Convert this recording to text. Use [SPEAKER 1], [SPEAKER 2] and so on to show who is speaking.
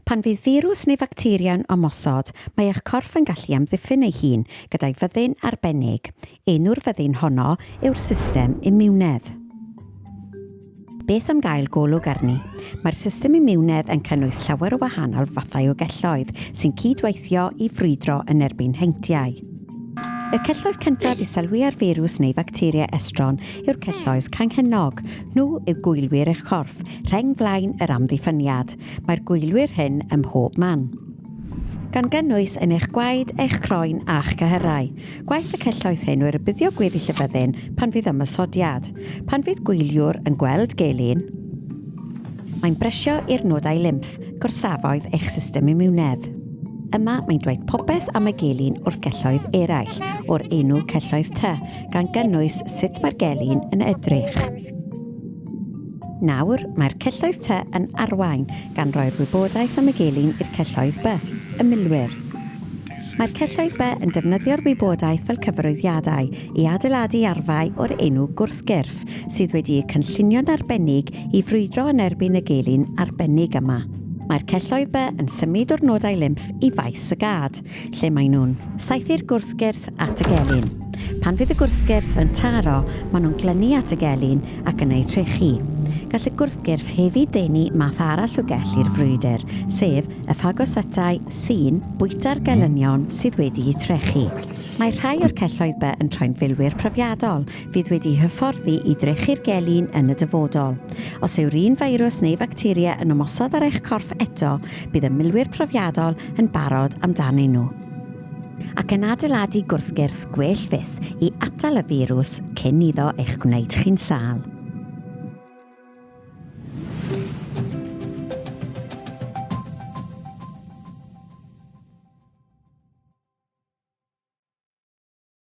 [SPEAKER 1] Pan fydd firws neu facteria'n ymosod, mae eich corff yn gallu amddiffyn ei hun gyda'i fyddin arbennig. Enw'r fyddin honno yw'r system imiwnedd. Beth am gael golwg arni? Mae'r system imiwnedd yn cynnwys llawer o wahanol fathau o gelloedd sy'n cydweithio i frwydro yn erbyn heintiau. Y celloedd cyntaf i sylwi ar firws neu facteria estron yw'r celloedd canghennog. Nhw yw gwylwyr eich corff, rheng flaen yr amddiffyniad. Mae'r gwylwyr hyn ym mhob man. Gan gynnwys yn eich gwaed, eich croen a'ch cyhyrau. Gwaith y celloedd hyn yw rhybuddio gweddill y fyddin pan fydd ymosodiad. Pan fydd gwyliwr yn gweld gelyn, mae'n brysio i'r nodau lymff, gorsafoedd eich system imiwnedd. Yma, mae'n dweud popeth am y gelyn wrth gelloedd eraill, o'r enw celloedd T, gan gynnwys sut mae'r gelyn yn edrych. Nawr, mae'r celloedd T yn arwain, gan roi'r wybodaeth am y gelyn i'r celloedd B, y milwyr. Mae'r celloedd B yn defnyddio'r wybodaeth fel cyfarwyddiadau i adeiladu arfau o'r enw gwrthgyrff, sydd wedi'u cynllunio'n arbennig i frwydro yn erbyn y gelyn arbennig yma. Mae'r celloedd B yn symud o'r nodau lymff i faes y gad, lle maen nhw'n saethu'r gwrthgyrff at y gelyn. Pan fydd y gwrthgyrff yn taro, maen nhw'n glynu at y gelyn ac yn eu trechu. Gall y gwrthgyrff hefyd ddenu math arall o gell i'r frwydr, sef y ffagosytau sy'n bwyta'r gelynion sydd wedi'u trechu. Mae rhai o'r celloedd B yn troi'n filwyr profiadol fydd wedi'u hyfforddi i drechu'r gelyn yn y dyfodol. Os yw'r un feirws neu facteria yn ymosod ar eich corff eto, bydd y milwyr profiadol yn barod amdanyn nhw. Ac yn adeiladu gwrthgyrff gwell fyth i atal y firws cyn iddo eich gwneud chi'n sâl.